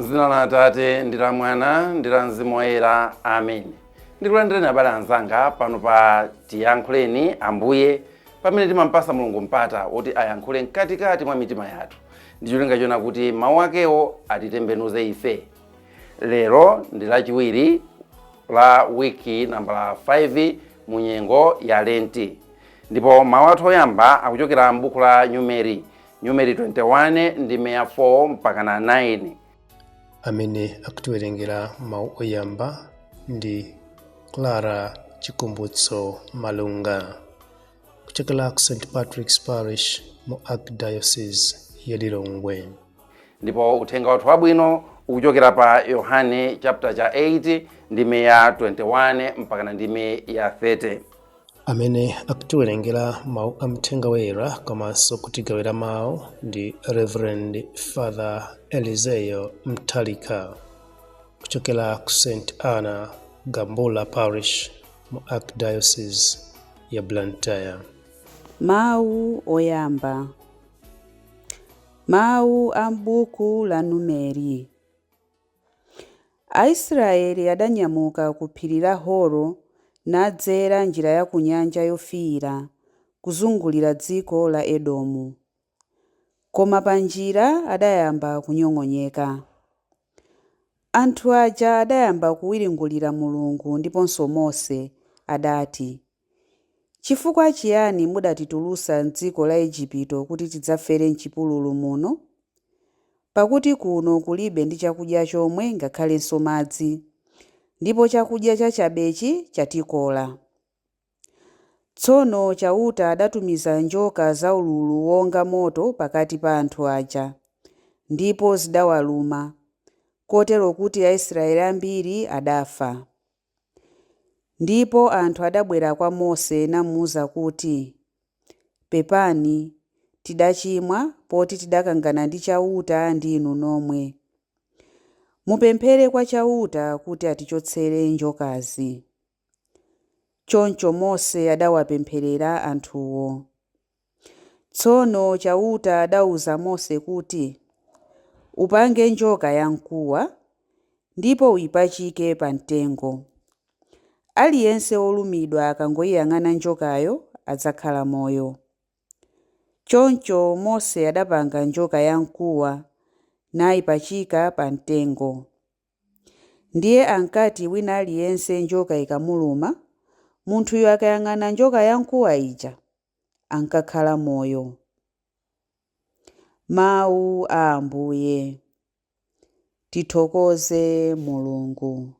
M'dzina la Atate ndi la Mwana ndi la Mzimu Woyera, amen. Ndikulandireni abale anzanga pano pa Tiyankhuleni Ambuye, pamene timampasa Mulungu mpata woti ayankhule mkatikati mwa mitima yathu ndi cholinga chona kuti mawu akewo atitembenuze ife. Lero ndi Lachiwiri la wiki nambala 5 mu nyengo ya Lenti, ndipo mawu athu oyamba akuchokera m'buku la Numeri, Numeri 21 ndime ya 4 mpaka na 9. Amene akutiwerengera mawu oyamba ndi Clara Chikumbutso Malunga kuchokera ku St Patrick's Parish mu Archdiocese ya Lilongwe. Ndipo uthenga wathu wabwino ukuchokera pa Yohane chapter cha 8 ndime ya 21 mpaka na ndime ya 30. Amene akutiwerengera mawu a Mthenga Woyera komanso kutigawira mawu ndi Reverend Father Eliseo Mtalika kuchokera ku St Anna Gambula Parish mu Archdiocese ya Blantyre. Mawu oyamba. Mawu a m'buku la Numeri. Aisraeli adanyamuka ku phiri la Horo nadzera njira ya ku Nyanja Yofiira kuzungulira dziko la Edomu. Koma pa njira adayamba kunyong'onyeka. Anthu aja adayamba kuwiringulira Mulungu ndiponso Mose, adati, Chifukwa chiyani mudatitulutsa m'dziko la Ejipito kuti tidzafere m'chipululu muno? Pakuti kuno kulibe ndi chakudya chomwe ngakhalenso madzi, ndipo chakudya chachabechi chatikola. Tsono Chauta adatumiza njoka za ululu wonga moto pakati pa anthu aja, ndipo zidawaluma, kotero kuti Aisraeli ambiri adafa. Ndipo anthu adabwera kwa Mose namuuza kuti, Pepani, tidachimwa poti tidakangana ndi Chauta ndi inu nomwe. Mupemphere kwa Chauta kuti atichotsere njokazi. Choncho Mose adawapempherera anthuwo. Tsono Chauta adauza Mose kuti, Upange njoka yamkuwa, ndipo uipachike pa mtengo. Aliyense wolumidwa akangoiyang'ana njokayo adzakhala moyo. Choncho Mose adapanga njoka yamkuwa naipachika pa mtengo. Ndiye ankati wina aliyense njoka ikamuluma, munthuyo akayang'ana njoka yamkuwa ija, ankakhala moyo. Mawu a Ambuye. Tithokoze Mulungu.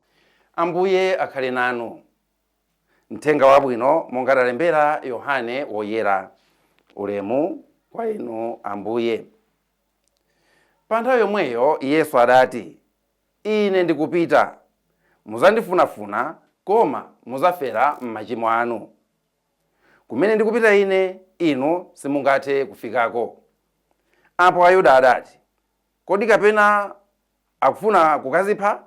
Ambuye akhale nanu. Mthenga wabwino monga adalembera Yohane Woyera. Ulemu kwa inu Ambuye. Pa nthawi yomweyo Yesu adati, Ine ndikupita, muzandifunafuna, koma muzafera m'machimo anu. Kumene ndikupita ine, inu simungathe kufikako. Apo Ayuda adati, Kodi kapena akufuna kukazipha,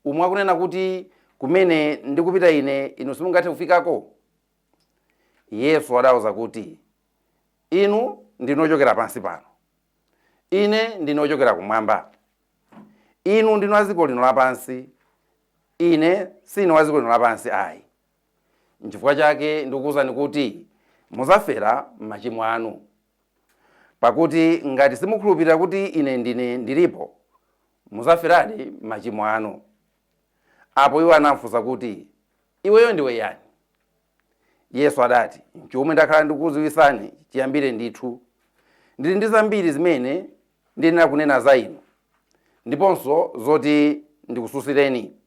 umu akunena kuti, Kumene ndikupita ine, inu simungathe kufikako? Yesu adawauza kuti, Inu ndinu ochokera pansi pano, Ine ndine wochokera kumwamba. Inu ndinu a dziko lino lapansi, Ine sine wa dziko lino lapansi ayi. Nchifukwa chake ndikukuwuzani kuti muzafera m'machimo anu. Pakuti ngati simukhulupirira kuti Ine ndine ndilipo, muzaferadi m'machimo anu. Apo iwo anamfunsa kuti, Iweyo ndiwe yani? Yesu adati, Nchomwe ndakhala ndikukudziwitsani chiyambire ndithu. Ndili ndi zambiri zimene ndiyenera kunena za inu, ndiponso zoti ndikususireni.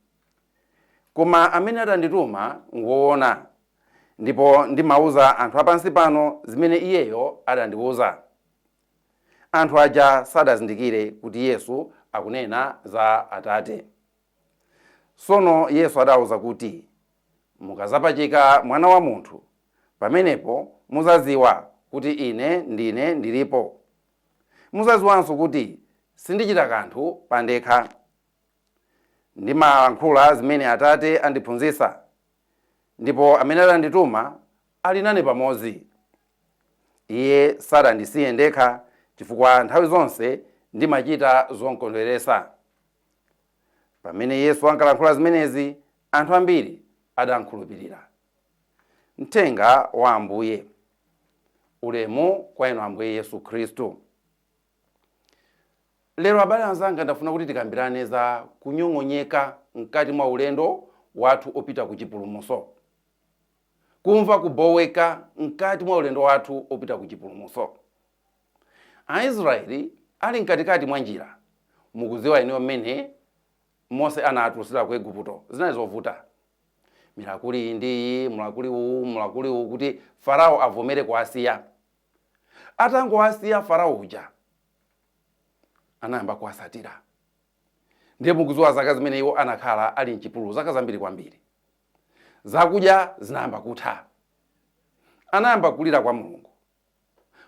Koma amene adandituma ngwoona, ndipo ndimauza anthu a pansi pano zimene Iyeyo adandiwuza. Anthu aja sadazindikire kuti Yesu akunena za Atate. Tsono Yesu adawauza kuti, Mukadzapachika Mwana wa Munthu, pamenepo mudzadziwa kuti Ine ndine ndilipo. Mudzadziwanso kuti sindichita kanthu pandekha. Ndimalankhula zimene Atate andiphunzitsa, ndipo amene adandituma ali nane pamodzi. Iye sadandisiye ndekha, chifukwa nthawi zonse ndimachita zomkondweretsa. Pamene Yesu ankalankhula zimenezi, anthu ambiri adamkhulupirira. Mthenga wa Ambuye. Ulemu kwa inu Ambuye Yesu Khristu. Lero abale anzanga, ndafuna kuti tikambirane za kunyong'onyeka mkati mwa ulendo wathu opita ku chipulumutso, kumva kuboweka mkati mwa ulendo wathu opita ku chipulumutso. Aisraeli ali mkatikati mwa njira, mukudziwa inuyo mmene Mose anatulutsira ku Igupto, zinali zovuta, milakuli iyi ndi iyi, mulakuli uwu, mulakuli uwu, kuti Farao avomere kuwasiya. Atangowasiya, Farao uja anayamba kuwasatira. Ndiye mukudziwa zaka zimene iwo anakhala ali mchipululu, zaka zambiri kwambiri. Zakudya zinayamba kutha, anayamba kulira kwa Mulungu.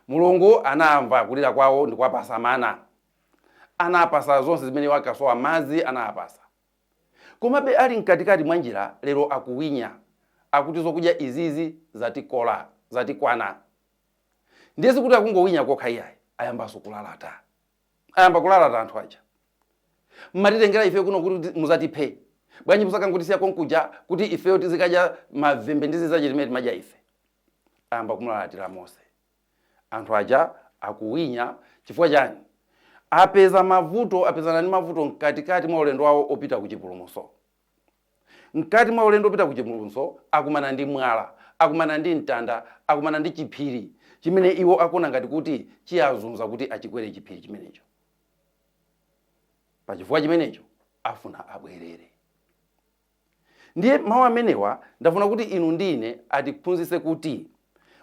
Mulungu anamva kulira kwawo ndikuwapasa mana, anapasa zonse zimene iwo akasowa, madzi anapasa. Komabe ali mkatikati mwa njira, lero akuwinya, akuti zokudya izizi zatikola, zatikwana. Ndiye sikuti akungowinya kokha iyayi, ayambanso kulalata, ayamba kulalata anthu aja: "Mmatitengera ife kuno kuti muzatiphe bwanji? Musakangotisiya konkuja kuti ifeyo tizikadya mavembe ndi zizache timene timadya ife?" Ayamba kumulalatira Mose. Anthu aja akuwinya chifukwa chani? Apeza mavuto, apezana ndi mavuto mkatikati mwa ulendo wawo opita ku chipulumutso. Mkati mwa ulendo opita ku chipulumutso akumana ndi mwala, akumana ndi mtanda, akumana ndi chiphiri chimene iwo akuona ngati kuti chiyazunza kuti achikwere chiphiri chimenecho. Pachifukwa chimenecho afuna abwerere. Ndiye mawu amenewa ndafuna kuti inu ndi ine atiphunzitse kuti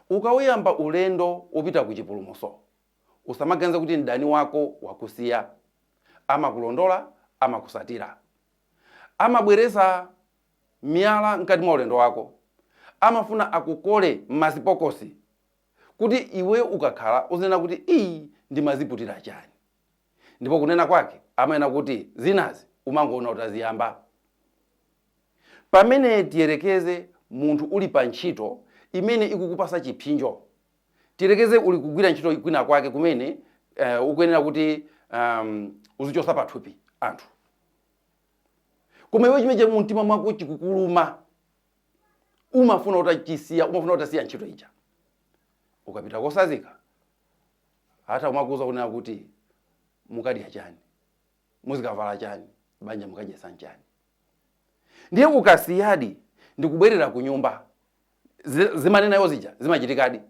ukawuyamba ulendo wopita ku chipulumutso, usamaganize kuti mdani wako wakusiya. Amakulondola, amakusatira, amabweresa miyala mkati mwa ulendo wako, amafuna akukole m'mazipokosi kuti iwe ukakhala uzinena kuti, "Iyi ndimaziputira chani?" Ndipo kunena kwake amanena kuti zinazi umangoona utaziyamba. Pamene tiyerekeze munthu uli pa ntchito imene ikukupasa chipsinjo, tiyerekeze uli kugwira ntchito kwina kwake kumene ukuyenera kuti uzichosa pathupi anthu, koma iwe chimene mu mtima mwako chikukuluma, umafuna utachisiya, umafuna utasiya ntchito ija. Ukapita kosazika, hata umakuuza kunena kuti, "Mukadya chani? Muzikavala chani? Banja mukadyesa chani?" Ndiye ukasiyadi ndikubwerera ku nyumba, zimanenayo zija zimachitikadi.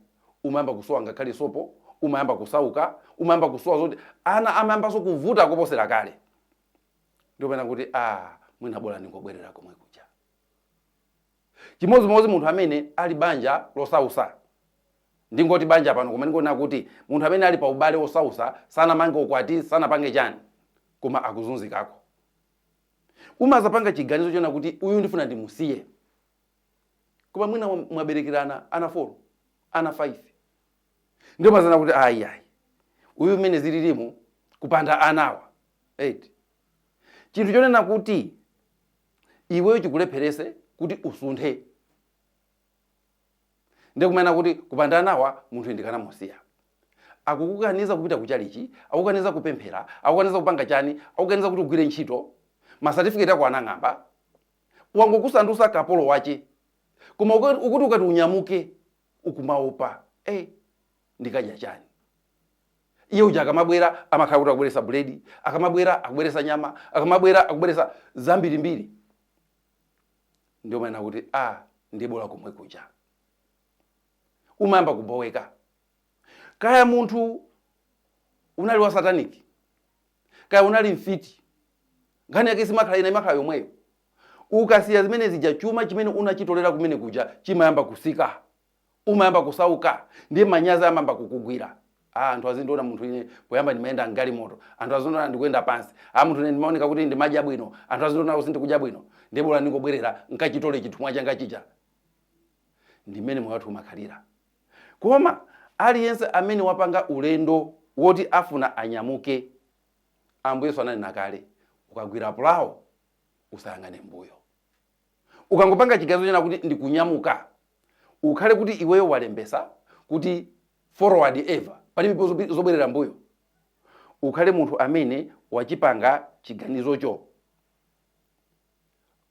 Umayamba kusowa ngakhale sopo, umayamba kusauka, umayamba kusowa zoti ana amayambanso kuvuta kuposera kale. Ndipena kuti, "Ah, mwina bola ndingobwerera komwe kuja." Chimodzimodzi munthu amene ali banja losausa, ndingoti banja pano, koma ndingonena kuti munthu amene ali pa ubale osausa, sanamange ukwati, sanapange chani, koma akuzunzikako, umazapanga chiganizo chona kuti, "Uyu ndifuna ndimusiye." Koma mwina mwaberekerana ana 4, ana 5, ndio mazana kuti, "Ayi, ayi, uyu mmene zililimu kupanda anawa." 8 chinthu chonena kuti iweyo chikulepherese kuti usunthe, ndikumena kuti kupanda anawa munthu ndikanamusiya. Akukukaniza kupita kuchalichi, akukaniza kupemphera, akukaniza kupanga chani, akukaniza kuti ugwire ntchito, masatifiketi ako anang'amba, wangokusandusa kapolo wache. Koma ukuti ukati unyamuke ukumaopa, "Ndikadya chani?" Iye uja akamabwera amakhala kuti akubweresa buledi, akamabwera akubweresa nyama, akamabwera akubweresa zambirimbiri. Ndio maana kuti, "A, ndi bola komwe kuja." Umayamba kuboweka. Kaya munthu unali wa satanic, kaya unali mfiti, nkhani yake simakhala ina, imakhala yomweyo. Ukasiya zimene zija, chuma chimene unachitolera kumene kuja chimayamba kusika, umayamba kusauka. Ndiye manyazi amayamba kukugwira. "Ah, anthu azindiona munthu ine poyamba ndimayenda mgalimoto, anthu azindiona ndikuyenda pansi. Ah, munthu ine ndimaoneka kuti ndimadya bwino, anthu azindiona kuti sindikudya bwino. Ndiye bola ndingobwerera nkachitole chithumwa changa chija." Ndimene moyo wathu umakhalira. Koma aliyense amene wapanga ulendo woti afuna anyamuke, Ambuye Yesu ananena kale, "Ukagwira pulawo usayang'ane mbuyo." Ukangopanga chiganizo chena kuti ndikunyamuka, ukhale kuti iweyo walembesa kuti forward ever, palibe zobwerera mbuyo. Ukhale munthu amene wachipanga chiganizocho.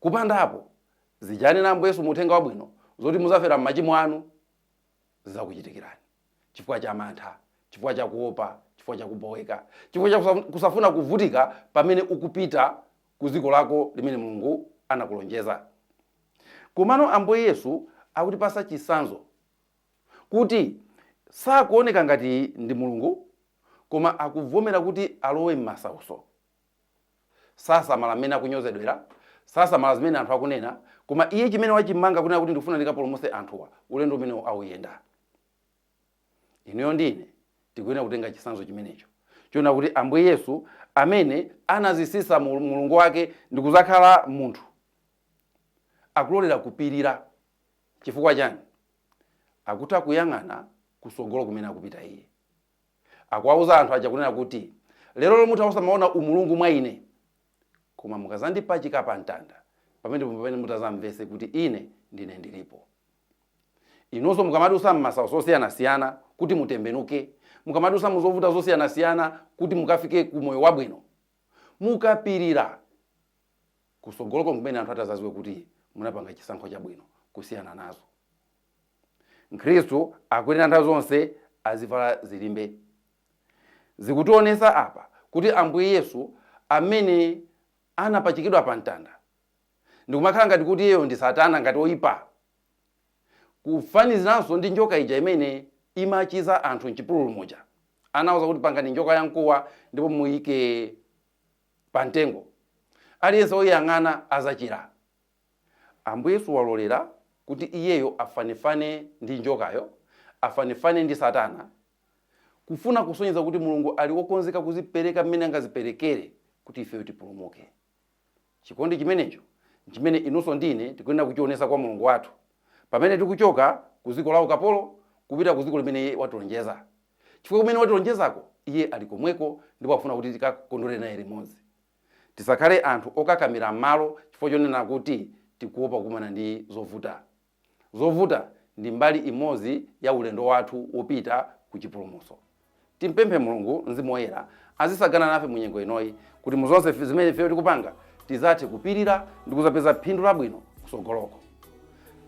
Kupandapo zija anena Ambuye Yesu mu uthenga wabwino zoti muzafera m'machimo anu zidzakuchitikirani chifukwa cha mantha, chifukwa cha kuopa, chifukwa cha kuboweka, chifukwa cha kusafuna kuvutika pamene ukupita ku dziko lako limene Mulungu anakulonjeza. Komano Ambuye Yesu akutipasa chitsanzo kuti sakuoneka ngati ndi Mulungu, koma akuvomera kuti alowe m'masautso. Sasamala mmene akunyozedwera, sasamala zimene anthu akunena, koma iye chimene wachimanga kunena kuti ndikufuna ndikapulumutse anthuwa, ulendo umenewo auyenda. Inuyo ndi ine tikuyenera kutenga chitsanzo chimenecho choona kuti Ambuye Yesu amene anazisisa Mulungu wake ndikuzakhala munthu, akulolera kupirira. Chifukwa chani? Akutha kuyang'ana kusogolo kumene akupita iye. Akuwauza anthu aja kunena kuti, lero lomwe mutha osamaona umulungu mwa ine, koma mukazandipachika pa mtanda, pamenepo pamene mutazamvese kuti ine ndine ndilipo. Inunso mukamadusa m'masautso osiyanasiyana kuti mutembenuke, mukamadusa muzovuta zosiyanasiyana kuti mukafike ku moyo wabwino, mukapirira, kusogoloko kumene anthu atazaziwe kuti munapanga chisankho chabwino kusiyana nazo. Mkhristu akuyenera nthawi zonse azivala zilimbe. Zikutionesa apa kuti Ambuye Yesu amene anapachikidwa pa mtanda ndikumakhala ngati kuti iyeyo ndi Satana, ngati oyipa, kufaniziranso ndi njoka ija imene imachiza anthu mchipululu muja. Anawuza kuti pangani njoka yamkuwa ndipo muyike pa mtengo, aliyense woyang'ana azachira. Ambuye Yesu walolera kuti iyeyo afanefane ndi njokayo, afanefane ndi Satana, kufuna kusonyeza kuti Mulungu ali wokonzeka kuzipereka mmene angaziperekere kuti ifeyo tipulumuke. Chikondi chimenecho chimene inunso ndine tikuyenera kuchionesa kwa Mulungu wathu pamene tikuchoka ku dziko la ukapolo kupita ku dziko limene iye watilonjeza, chifukwa kumene watilonjezako iye ali komweko ndipo akufuna kuti tikakondwere naye limodzi. Tisakhale anthu okakamira malo chifukwa chonena kuti tikuopa kukumana ndi zovuta. Zovuta ndi mbali imodzi ya ulendo wathu wopita ku chipulumutso. Timpemphe Mulungu Mzimu Woyera azisagana nafe mu nyengo inoyi kuti mu zonse zimene ifeyo tikupanga tizathe kupirira ndi kuzapeza phindu labwino kusogoloko.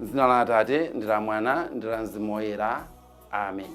M'dzina la Atate ndi la Mwana ndi la Mzimu Woyera. Amen.